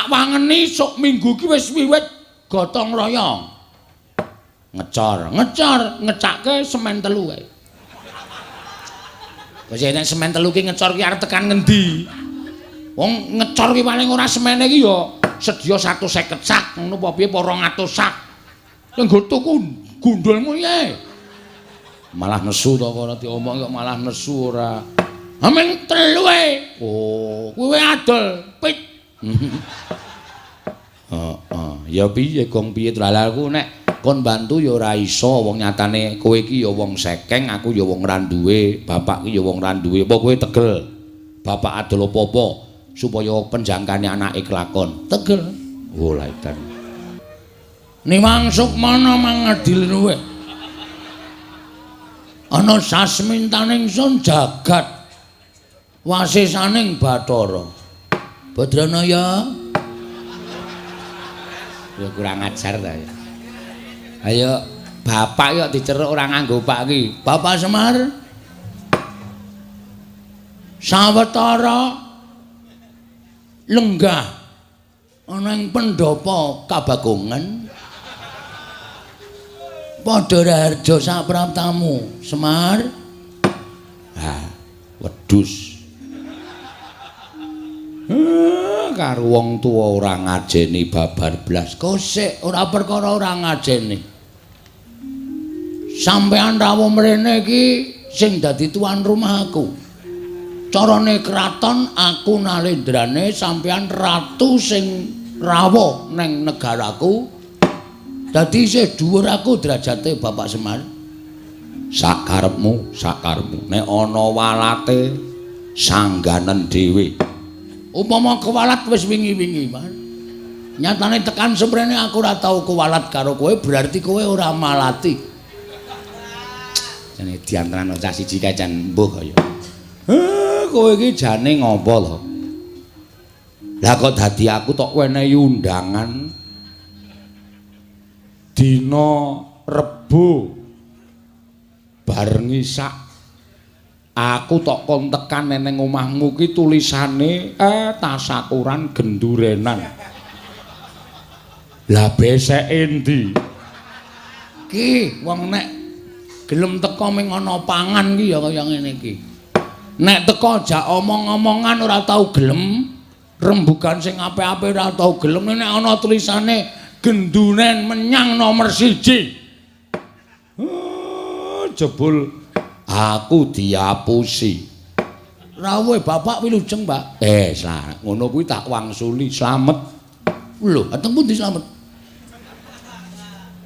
Tak wangeni sok minggu ki wis wiwit gotong royong. Ngecor, ngecor, ngecake semen telu kae. Wis nek semen telu ki ngecor ki arep tekan ngendi? Wong ngecor ki paling ora semene ki ya sedya 150 sak, ngono apa piye apa 200 sak. Ya nggo tuku gundulmu piye? Malah nesu to ora diomong kok malah nesu ora. Amen telu e. Oh, kuwi adol pit. Heeh, ya piye gong piye lha aku nek kon bantu ya ora iso wong nyatane kowe iki ya wong sekeng, aku ya wong ra duwe, bapak ki ya wong ra duwe. Apa kowe tegel? Bapak adol apa-apa supaya penjangkane anake kelakon. Tegel. Oh, lha edan. Niwang sukmana mangedil luwih. Ana sasmintaning sun jagat wasisaning Bathara. Badranaya. Ya kurang ajar ta ya. Ayo bapak kok diceruk ora nganggo pak ki. Bapak Semar. Sawetara lenggah ana ing pendhapa Kabagongan. Padha raharja sapraptamu, Semar. Ha, wedhus. Karo wong tuwa ora ngajeni babar blas. Kosek ora perkara ora ngajeni. Sampeyan rawuh mrene iki sing dadi tuan rumah aku. Carane kraton aku nalendrane sampeyan ratu sing rawuh neng negaraku. Dadi isih dhuwur aku derajate Bapak Semar. Sakarepmu, sakarepmu. Nek ana walate sangganen dhewe. Upama kewalat wis wingi-wingi, Mas. Nyatane tekan semrene aku ora tau kewalat karo kowe, berarti kowe ora malati. Jane diantarane cah siji kae jan mbuh kaya. Kowe iki jane ngopo to? Lah kok dadi aku tok wenehi undangan dina Rebo bar ngisak aku tok kon tekan neneng omahmu ki tulisane tasakuran gendurenan. Lah beseke endi? Ki wong nek gelem teko ming ana pangan ki ya kaya ngene iki. Nek teko jak omong-omongan ora tau gelem, rembugan sing apik-apik ora tau gelem, nek ana tulisane genduren menyang nomor 1. Jebul aku diapusi. Rawuhe bapak wilujeng, Pak. Ngono kuwi tak wangsuli slamet. Lho, ateng pundi slamet?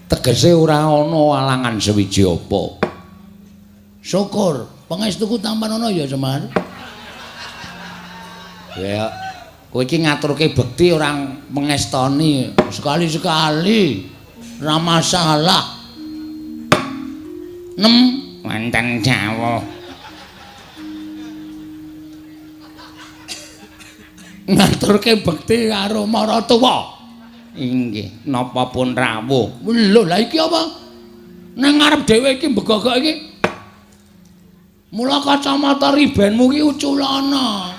Tegese ora ana alangan sewiji apa. Syukur, pangestuku tampan ana ya, Semar. Ya, kowe iki ngaturke bekti ora mengestoni. Sekali-sekali ora masalah. Nem wonten dawuh. Ngaturke bekti karo maratuwa. Inggih, napa pun rawuh. Lho, lha iki apa? Nang ngarep dhewe iki mbegogok iki. Mula kacamata ribenmu ki uculana.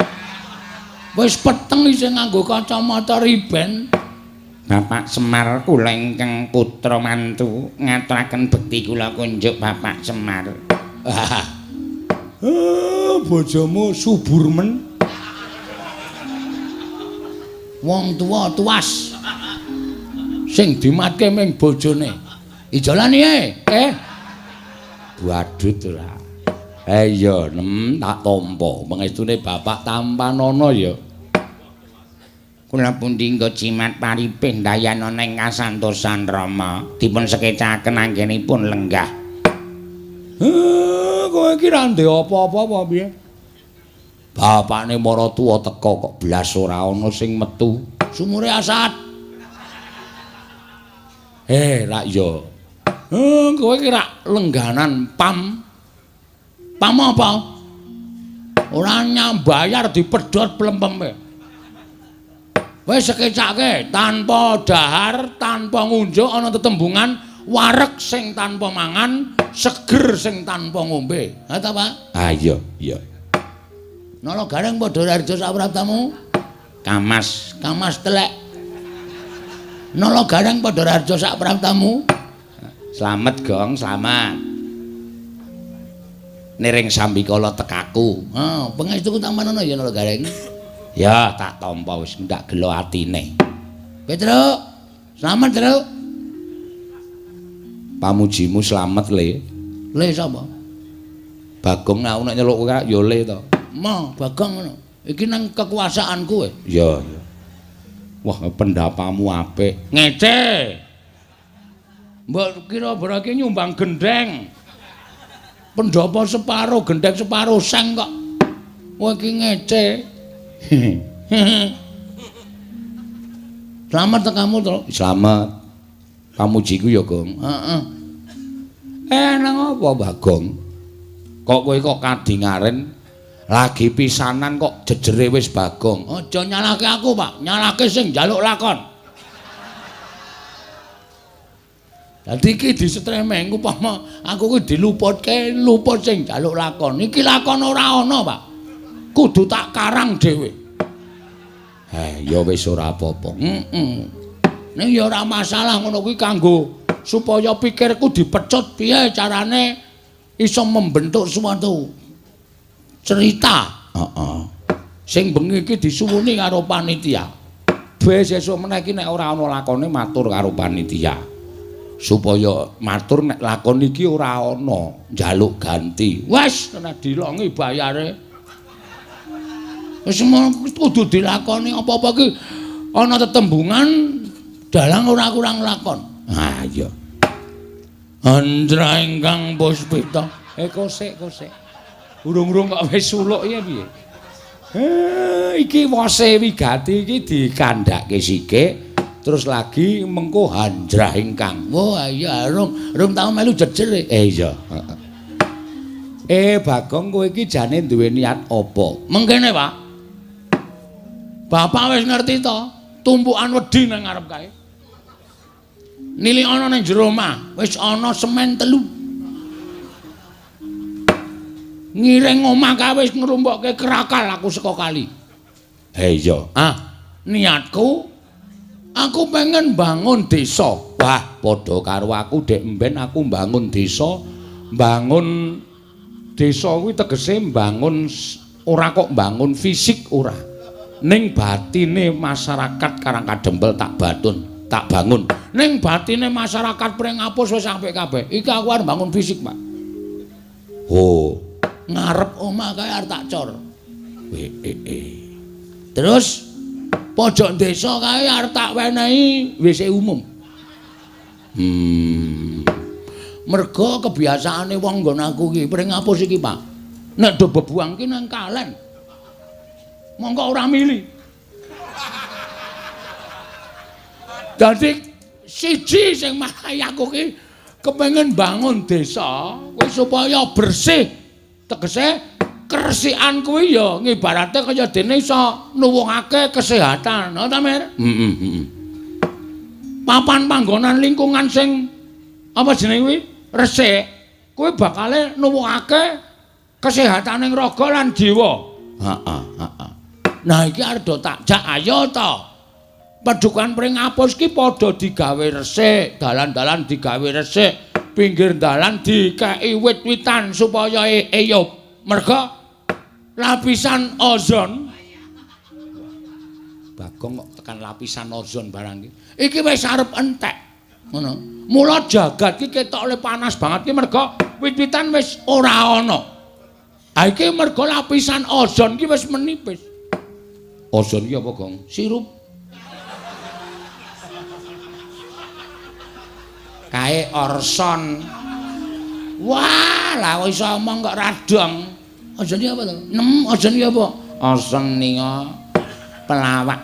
Wis peteng isih nganggo kacamata riben. Bapak Semar kula ingkang putra mantu ngaturaken bekti kula kunjuk Bapak Semar. Bojomu subur men. Wong tuwa tuas. Sing dimatke ming bojone. Ijolan e. Badut ora. Iya, nem tak tampa. Pangestune bapak tampanana ya. Kula pundi nggo jimat paripih ndayana ing kasantosan Rama dipun sekecaken anggenipun lenggah. Kowe iki ra ndek apa-apa apa piye? Bapakne maratuwa teka kok blas ora ana sing metu. Sumure asat. Rak ya. Kowe iki rak lengganan pam. Pam apa? Ora nyambayar dipedhot plempeme. Wis sekecake tanpa dahar, tanpa ngunjuk ana tetembungan wareg sing tanpa mangan, seger sing tanpa ngombe. Ha ta, Pak? Ah iya, iya. Nala gareng padha raharja sapraptamu? Kamas, kamas telek. Nala Gareng padha raja sak praptamu. Slamet, Gong, slamet. Niring sambikala tekaku. Ha, pangestuku tampanana ya Nala Gareng. Ya, tak tampa wis ndak gelo atine. Petruk, slamet, Truk. Pamujimu slamet, Le. Le sapa? Bagong aku nek nyeluk kowe ya Le to. Ma, Bagong ngono. Iki nang kekuasaanku kowe. Ya, ya. Wah, pendapamu apik. Ngece. Mbok kira iki nyumbang gendheng. Pendhapa separo, gendheng separo seng kok. Kowe iki ngece. Slamet tekamu to? Slamet. Pamujiku ya, Gong. Heeh. Nang apa, Bagong? Kok kowe kok kadingaren lagi pisanan kok jejere wis Bagong. Aja nyalahke aku, Pak. Nyalahke sing njaluk lakon. Dadi iki disetremeng upama aku kuwi diluputke, luput sing njaluk lakon. Iki lakon ora ana, Pak. Kudu tak karang dhewe. Ya wis ora apa-apa. Heeh. Ning ya ora masalah ngono kuwi kanggo supaya pikirku dipecut piye carane iso membentuk suatu cerita. Heeh. Sing bengi iki disuwuni karo panitia. Wis sesuk meneh iki nek ora ana lakone matur karo panitia. Supaya matur nek lakon iki ora ana, njaluk ganti. Wis kena dilongi bayare. Wis kudu dilakoni apa-apa iki ana tetembungan dalang ora kurang lakon. Ha iya. Andra ingkang puspita. Kosek kosek. Urung-urung kok wis suluk ya piye? Iki wose wigati iki dikandhake sithik terus lagi mengko handrah ingkang. Wah iya rung tau melu jejer. Iya. Heeh. Bagong kowe iki jane duwe niat apa? Mengkene, Pak. Bapak wis ngerti to, tumpukan wedi nang ngarep kae. Nili ana ning jero omah, wis ana semen 3. Ngiring omah kae wis ngrumpokke krakal aku saka kali. Iya. Ah, niatku aku pengen bangun desa. Wah, padha karo aku dek mben aku mbangun desa. Mbangun desa kuwi tegese mbangun ora kok mbangun fisik ora. Ning batine masyarakat Karang Kadempel tak batun, tak bangun. Ning batine masyarakat Pringapus wis apik kabeh. Iki aku arep bangun fisik, Pak. Oh, ngarep omah kae arep tak cor. Terus pojok desa kae arep tak wenehi WC umum. Mergo kebiasaane wong nggon aku iki Pringapus iki, Pak. Nek do bebuang ki nang kalen. Mongko ora mili. Dadi siji sing marai aku ki kepengin bangun desa kuwi supaya bersih. Tegese keresikan kuwi ya ngibarate kaya dene iso nuwuhake kesehatan, ha ta, Mir? Heeh, heeh. Papan panggonan lingkungan sing apa jenenge kuwi resik, kuwi bakale nuwuhake kesehataning raga lan jiwa. Heeh, heeh. Nah iki arep do tak jak ayo to. Padukan Pringapus ki padha digawe resik, dalan-dalan digawe resik, pinggir dalan dikeki wit-witan supaya eyup. Merga lapisan ozon. Bagong kok tekan lapisan ozon barang iki. Iki wis arep entek. Ngono. Mula jagat ki ketok le panas banget ki merga wit-witan wis ora ana. Ha iki merga lapisan ozon ki wis menipis. Ozon ki apa, Gong? Sirup. Kae orson. Wah, lah kok iso omong kok radong. Ozon ki apa to? Nem, ozon ki apa? Ozon nika pelawak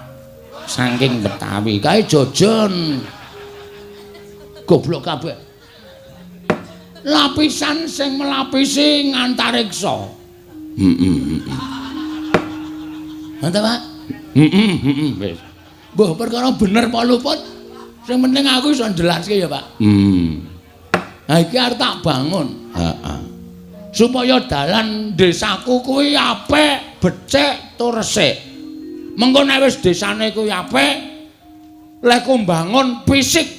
saking Betawi. Kae jojon. Goblok kabeh. Lapisan sing melapisi ngantariksa. Heeh, heeh. Ngono, Pak? Heeh, heeh, wis. Mbah perkara bener apa luput? Sing penting aku iso njelaske ya, Pak. Nah iki arep tak bangun. Heeh. Supaya dalan desaku kuwi apik, becik tur resik. Mengko nek wis desane kuwi apik, Lek mbangun fisik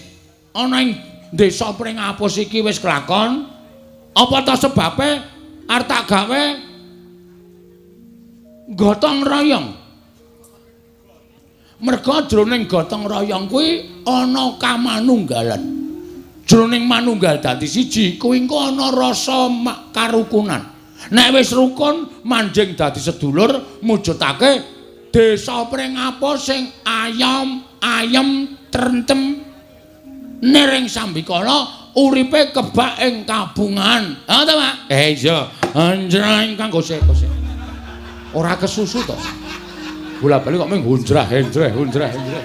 ana ing desa Pringapus iki wis kelakon, apa ta sebabe arep tak gawe gotong royong? Merga jroning gotong royong kuwi ana kamanunggalan. Jroning manunggal dadi siji kuwi engko ana rasa karukunan. Nek wis rukun manjing dadi sedulur, mujudake desa Pringapus sing ayom, ayem, trentem niring sambikala uripe kebak ing kabungan. Ha ta, Pak? Iya. Anjreng kang gosek gosek. Ora kesusu to. Bola-bali kok mung hunjrah henjreh hunjrah henjreh.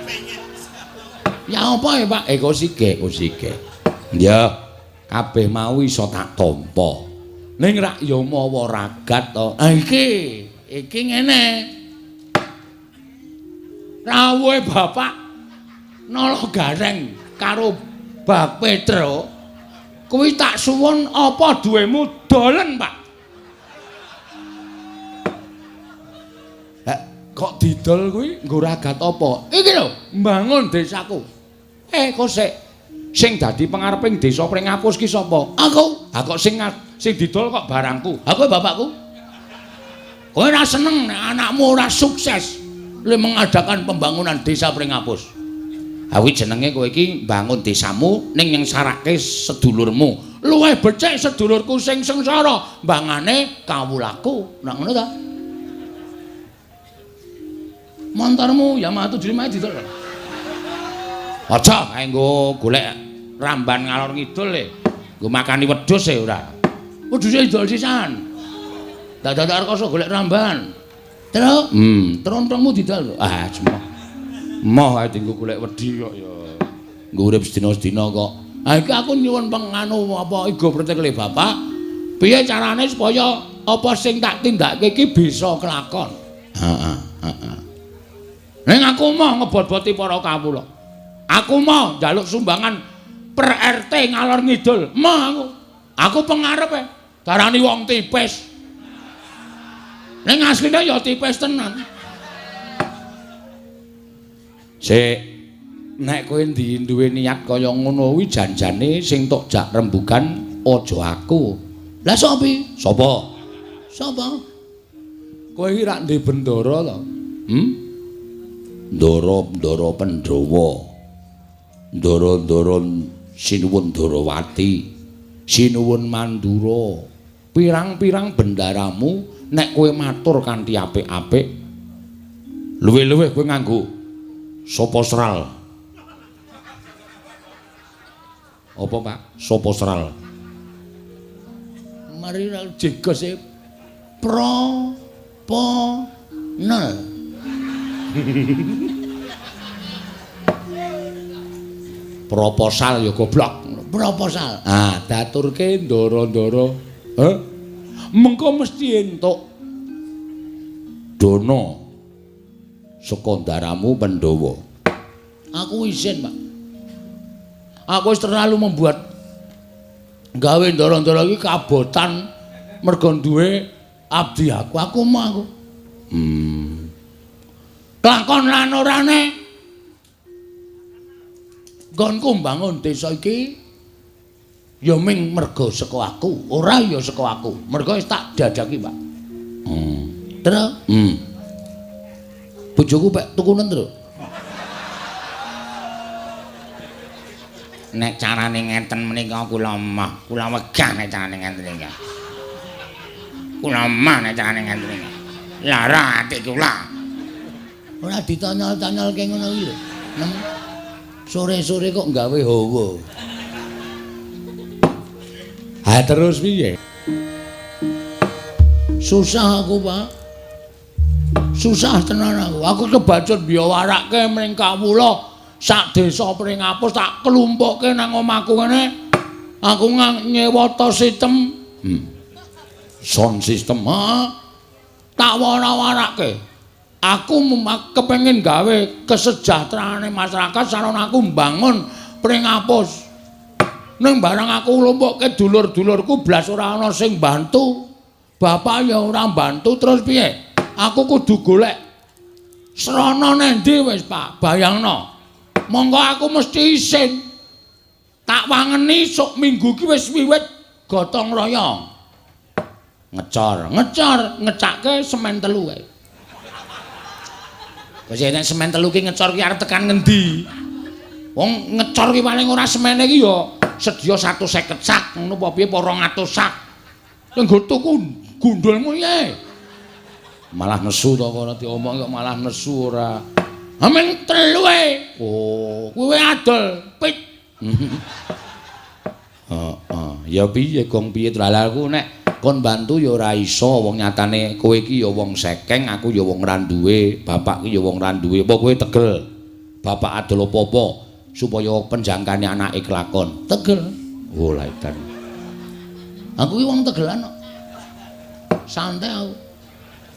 Ya apa ya, Pak? Kosike, kosike. Ya, kabeh mau iso tak tampa. Ning rak ya mawa ragat to. Ha iki, iki ngene. Rawuhe Bapak Nala Gareng karo Bak Petro kuwi tak suwun apa duwemu dolen, Pak. Kok didol kuwi nggo ragat apa? Iki lho, mbangun desaku. Kosek. Sing dadi pengareping desa Pringapus ki sapa? Aku. Ha kok sing didol kok barangku? Ha kowe bapakku. Kowe ora seneng nek anakmu ora sukses le mengadakan pembangunan desa Pringapus. Ha kuwi jenenge kowe iki mbangun desamu ning nyengsarake sedulurmu. Luwih becik sedulurku sing sengsara mbangane kawulaku. Nek ngono ta? Montormu Yamaha 75 didol. Aja kae nggo golek ramban ngalor ngidul le. Nggo makani wedhus e ora. Wedhuse didol sisan. Dadak rekoso golek ramban. Terus, trontongmu didol. Ah, jemoh. Moh ae dienggo golek wedhi kok ya. Nggo urip sedina-sedina kok. Ha iki aku nyuwun penganu apa igo pretekle Bapak. Piye carane supaya apa sing tak tindakake iki bisa kelakon? Heeh, heeh. Ning aku moh ngebot-boti para kawula. Aku moh njaluk sumbangan per RT ngalor ngidul. Moh aku. Aku pengarepe darani wong tipis. Ning asline ya tipis tenan. Sik, nek kowe duwe niat kaya ngono kuwi janjane sing tok jak rembugan aja aku. Lah sapa? Sapa? Sapa? Kowe iki rak ndek bendara to? Ndara-ndara Pandhawa. Ndara-ndara Sinuwun Darawati, Sinuwun Mandura. Pirang-pirang bendaramu nek kowe matur kanthi apik-apik, luwih-luwih kowe nganggo sapa sral. Apa, Pak? Sapa sral? Mari jegose pro po nel. Proposal ya goblok. Proposal. Ah, daturke ndara-ndara. Heh. Mengko mesti entuk dana saka ndaramu Pandhawa. Aku isin, Pak. Aku wis terlalu membuat gawe ndara-ndara iki kabotan mergo duwe abdi aku. Aku mau aku. Lakon lan orane nggonku mbangun desa iki ya ming merga saka aku, ora ya saka aku. Merga wis tak dadaki, Pak. Terus? Bojoku pek tukunen, Tru. Nek carane ngenten menika kula moh, kula wegah nek carane ngenten iki. Kula moh nek carane ngenten iki. Lara ati kula. Ora ditanyol-tanyolke ngono iki lho. Sore-sore kok gawe hawa. Ha terus piye? Susah aku, Pak. Susah tenan aku. Aku kebacut biyawarake mring kawula sak desa Pringapus tak klumpukke nang omahku ngene. Aku nyewa to sistem. Sound system. Heeh. Tak wara-warake. Aku kepengin gawe kesejahteraane masyarakat sarana aku mbangun Pringapus. Ning barang aku nglumpukke dulur-dulurku blas ora ana sing bantu. Bapak ya ora bantu terus piye? Aku kudu golek srana nendi wis, Pak? Bayangno. Monggo aku mesti isin. Tak wangeni sok minggu ki wis wiwit gotong royong. Ngecor, ngecor, ngecake semen telu kae. Wis nek semen telu ki ngecor ki arep tekan ngendi? Wong ngecor ki paling ora semene ki ya sedya 150 sak, ngono apa piye 200 sak. Nggo tuku gundulmu piye? Malah nesu to ora diomong kok malah nesu ora. Amen telu e. Oh, kuwi adol pit. Heeh, ya piye gong piye tralalku nek kon bantu ya ora iso wong nyatane kowe iki ya wong sekeng, aku ya wong ra duwe, bapak ki ya wong ra duwe. Apa kowe tegel? Bapak adol apa-apa supaya penjangkane anake kelakon. Tegel. Oh, lha edan. Aku ki wong tegelan kok. Santai aku.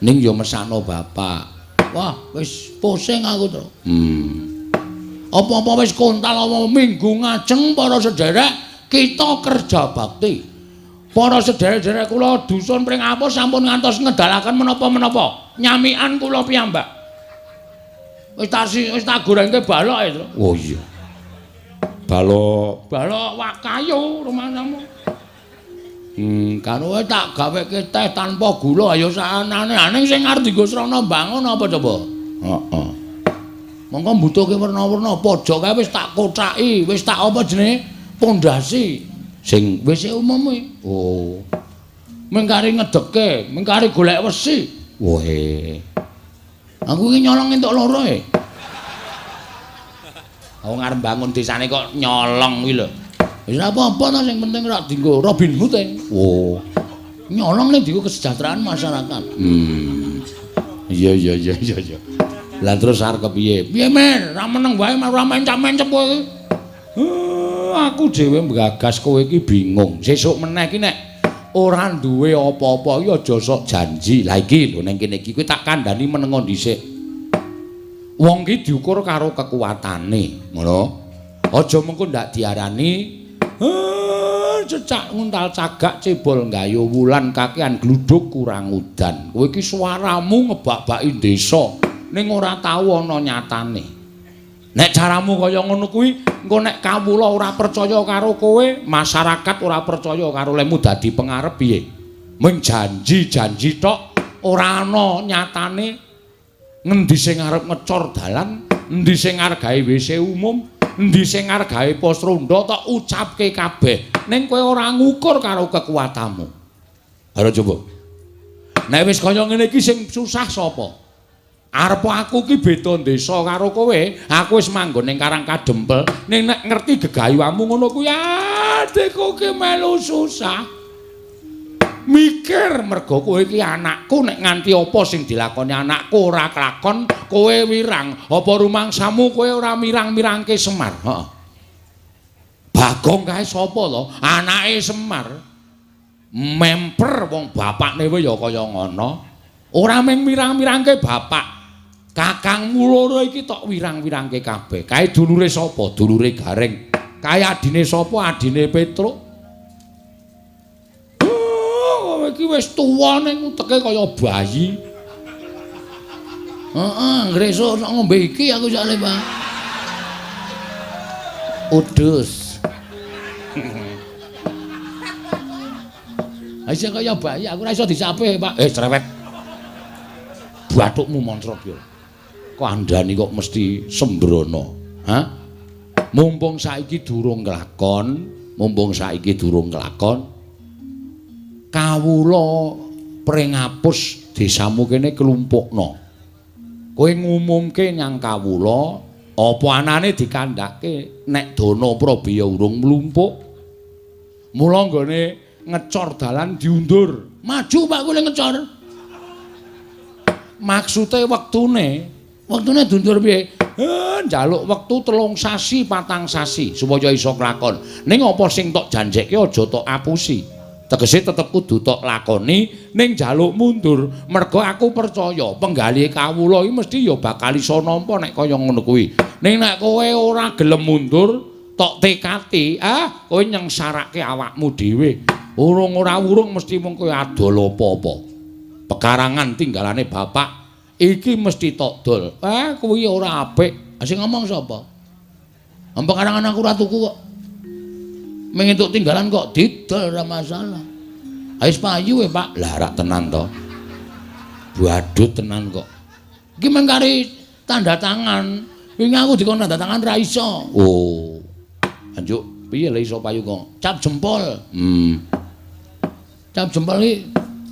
Ning ya mesakno bapak. Wah, wis pusing aku to. Apa-apa wis kontal apa minggu ngajeng para sederek kita kerja bakti. Para sederek-sederek kula dusun Pringapus sampun ngantos ngedalaken menapa-menapa. Nyamikan kula piyambak. Wis tak gorengke balok e, Tru. Oh iya. Balok, balok wak kayu rumahmu. Karo tak gaweke teh tanpa gula ayo saanane. Ning sing arep dienggo srana mbangun apa coba? Heeh. Monggo mbutuhke werna-werna pojok kae wis tak kocaki, wis tak apa jenenge? Pondasi. Sing WC umum kuwi. Oh. Mengkari ngedeke, mengkari golek wesi. Wohe. Aku iki nyolong entuk loro e. Wong arep bangun desane kok nyolong kuwi lho. Wis ora apa-apa to sing penting ora dienggo Robin Hood e. Oh. Nyolong ning dienggo kesejahteraan masyarakat. Iya iya iya iya iya. Lah terus arep kepiye? Piye men, ra meneng wae ora mencap-mencep kowe iki. Aku dhewe nggagas kowe iki bingung. Sesuk meneh iki nek ora duwe apa-apa iki aja sok janji. Lah iki lho ning kene iki kowe tak kandhani menengo dhisik. Wong ki diukur karo kekuatane, ngono. Aja mengko ndak diarani cecak nguntal cagak cebol nggayu wulan kakean gluduk kurang udan. Kowe iki suaramu ngebak-baki desa ning ora tau ana nyatane. Nek caramu kaya ngono kuwi, engko nek kawula ora percaya karo kowe, masyarakat ora percaya karo lemu dadi pengarep piye? Mung janji-janji tok ora ana nyatane. Ngendi sing arep ngecor dalan, endi sing arep gawe WC umum, endi sing arep gawe pos ronda tok ucapke kabeh. Ning kowe ora ngukur karo kekuatanmu. Ayo coba. Nek wis kaya ngene iki sing susah sapa? Arep aku ki beda desa karo kowe, aku wis manggon ning Karang Kadempel, ning nek ngerti gegayuhamu ngono kuwi adekku ki melu susah. Mikir mergo kowe iki anakku, nek nganti apa sing dilakoni anakku ora kelakon, kowe wirang. Apa rumangsamu kowe ora mirang-mirangke Semar? Heeh. Bagong kae sapa to? Anake Semar. Memper wong bapakne wae ya kaya ngono. Ora mung mirang-mirangke bapak. Kakangmu loro iki tok wirang-wirangke kabeh. Kae dulure sapa? Dulure Gareng. Kae adine sapa? Adine Petruk. Oh, kowe iki wis tuwa ning uteke kaya bayi. Heeh, ngresuk sok ngombe iki aku sakle, Pak. Udus. Isih kaya bayi, aku ora iso disape, Pak. Cerewet. Bathukmu moncrot yo. Kandhani kok mesti sembrono. Hah? Mumpung saiki durung kelakon, mumpung saiki durung kelakon. Kawula Pringapus desamu kene klumpukno. Kowe ngumumke nyang kawula, apa anane dikandhake nek dana prabaya urung mlumpuk. Mula nggone ngecor dalan diundur. Maju Pak kowe ngecor. Maksude wektune, wektune diundur piye? Njaluk wektu 3 sasi, 4 sasi supaya iso kelakon. Ning apa sing tok janjekke aja tok apusi. Tegese tetep kudu tok lakoni ning njaluk mundur. Mergo aku percaya penggalih kawula iki mesti ya bakal iso nampa nek kaya ngono kuwi. Ning nek kowe ora gelem mundur, tok tekati, kowe nyengsarake awakmu dhewe. Urung ora urung mesti mung kowe adol apa-apa. Pekarangan tinggalane bapak iki mesti tok dol. Kuwi ora apik. Sing ngomong sapa? Pekarangan aku ora tuku kok. Mung entuk tinggalan kok didol ora masalah. Wis payu e, Pak. Lah rak tenan to. Badut tenan kok. Iki mung kari tanda tangan. Wingi aku dikon tanda tangan ra iso. Oh. Anjuk piye le iso payu kok? Cap jempol. Cap jempol iki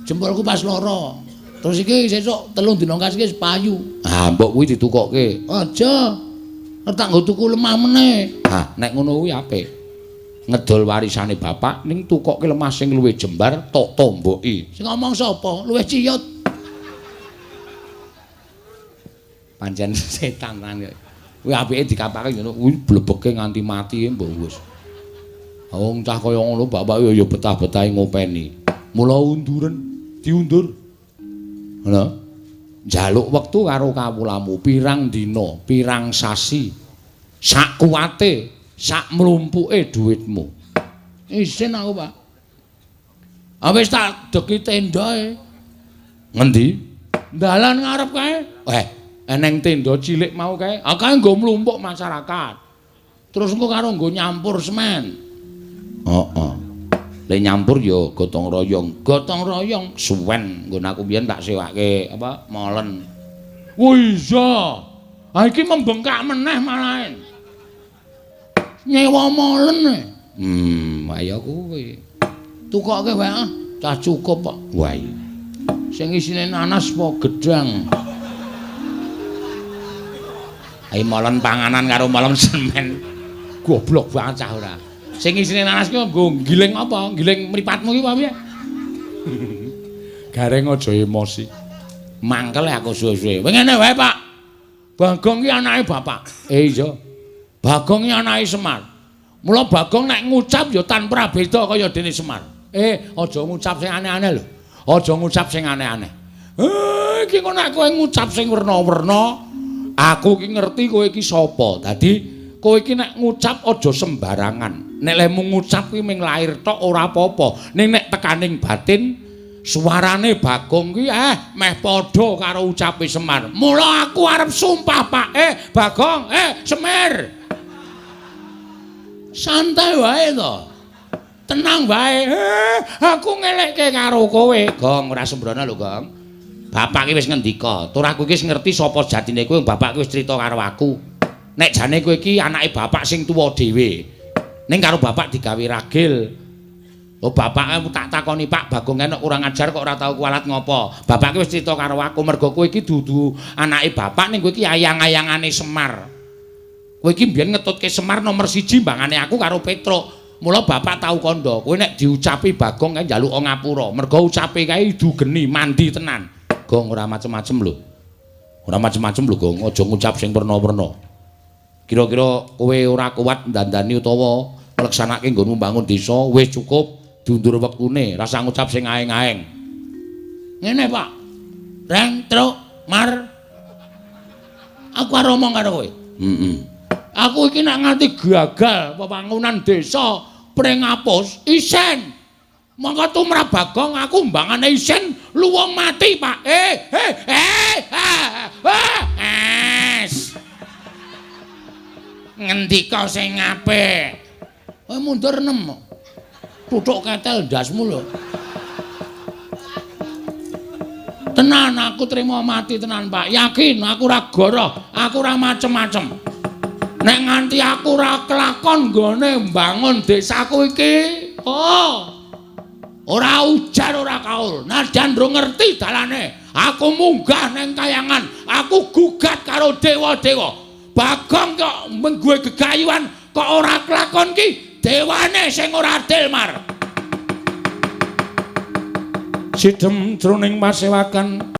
jempolku pas loro. Terus iki sesuk 3 dina kas iki wis payu. Ah, mbok kuwi ditukokke. Aja. Tak nggo tuku lemah meneh. Ah, nek ngono kuwi apik. Ngedol warisane bapak ning tukokke lemah sing luwih jembar tok tomboki. Sing ngomong sapa? Luwih ciyut. Pancen setan tenan kok. Kuwi apike dikapake ngono kuwi blebeke nganti mati mbok wis. Wong cah kaya ngono bapak ya betah-betahe ngopeni. Mula unduren, diundur. Ngono. Njaluk wektu karo kawulamu pirang dina, pirang sasi. Sak kuwate, sak mlumpuke dhuwitmu. Isin aku, Pak. Wis tak deki tendae. Ngendi? Dalan ngarep kae. Eneng tenda cilik mau kae. Ah kae nggo mlumpuk masyarakat. Terus engko karo nggo nyampur semen. Heeh. Le nyampur ya gotong royong. Gotong royong suwen nggon aku biyen tak sewake apa molen. Oh iya. Ah iki membengkak meneh malahan. Nyewa molen. Ayo kuwi. Tukoke wae ah, cah cukup kok. Wah iya. Sing isine nanas apa gedang? Ayo molen panganan karo molen semen. Goblok banget cah ora. Sing isine nanas ki nggo giling apa? Giling mripatmu ki apa piye? Gareng aja emosi. Mangkel aku suwe-suwe. Kowe ngene wae, Pak. Bagong ki anake bapak. Iya. Bagong ki anake Semar. Mula Bagong nek ngucap ya tanpa beda kaya dene Semar. Aja ngucap sing aneh-aneh lho. Aja ngucap sing aneh-aneh. Iki kok nek kowe ngucap sing werna-werna, aku ki ngerti kowe iki sapa. Dadi kowe iki nek ngucap aja sembarangan. Nek lemu ngucap kuwi mung lair tok ora apa-apa. Ning nek tekaning batin suarane Bagong kuwi meh padha karo ucape Semar. Mula aku arep sumpah, Pak. Bagong, Semir. Santai wae to. Tenang wae. Aku ngelekke karo kowe. Gong, ora sembrono lho, Gong. Bapak ki wis ngendika, tur aku iki wis ngerti sapa jatine kowe, bapak ki wis crita karo aku. Nek jane kowe iki anake bapak sing tuwa dhewe. Ning karo bapak digawe ragil. Oh, bapak tak takoni, Pak, Bagong enek kurang ajar kok ora tau kualat ngopo. Bapak ki wis crita karo aku mergo kowe iki dudu anake bapak ning kowe iki ayang-ayangane Semar. Kowe iki mbiyen ngetutke Semar nomor 1 mbangane aku karo Petruk. Mula bapak tau kandha, kowe nek diucapi Bagong kae njaluk ngapura. Mergo ucape kae idu geni, mandi tenan. Gong ora macem-macem lho. Ora macem-macem lho, Gong. Aja ngucap sing werna-werna. Kira-kira kowe ora kuat ndandani utawa ngleksanake nggonmu mbangun desa, wis cukup diundur wektune, rasa ngucap sing aeng-aeng. Ngene, Pak. Reng, truk, mar. Aku arep omong karo kowe. Heeh. Aku iki nek nganti gagal pembangunan desa Pringapus, isen. Mongko tumrap Bagong aku mbangane isen luwung mati, Pak. Es. Ngendika sing apik. Kowe mundur 6. Tutuk ketel ndasmu lho. Tenan aku trimo mati tenan, Pak. Yakin aku ora goroh, aku ora macem-macem. Nek nganti aku ora kelakon nggone mbangun desaku iki, oh. Ora ujar ora kaul. Nadyan ndro ngerti dalane. Aku munggah neng kayangan, aku gugat karo dewa-dewa. Bagong kok menggue gegayuhan kok ora kelakon ki dewane sing ora adil, Mar. Sidem jroning pasewakan.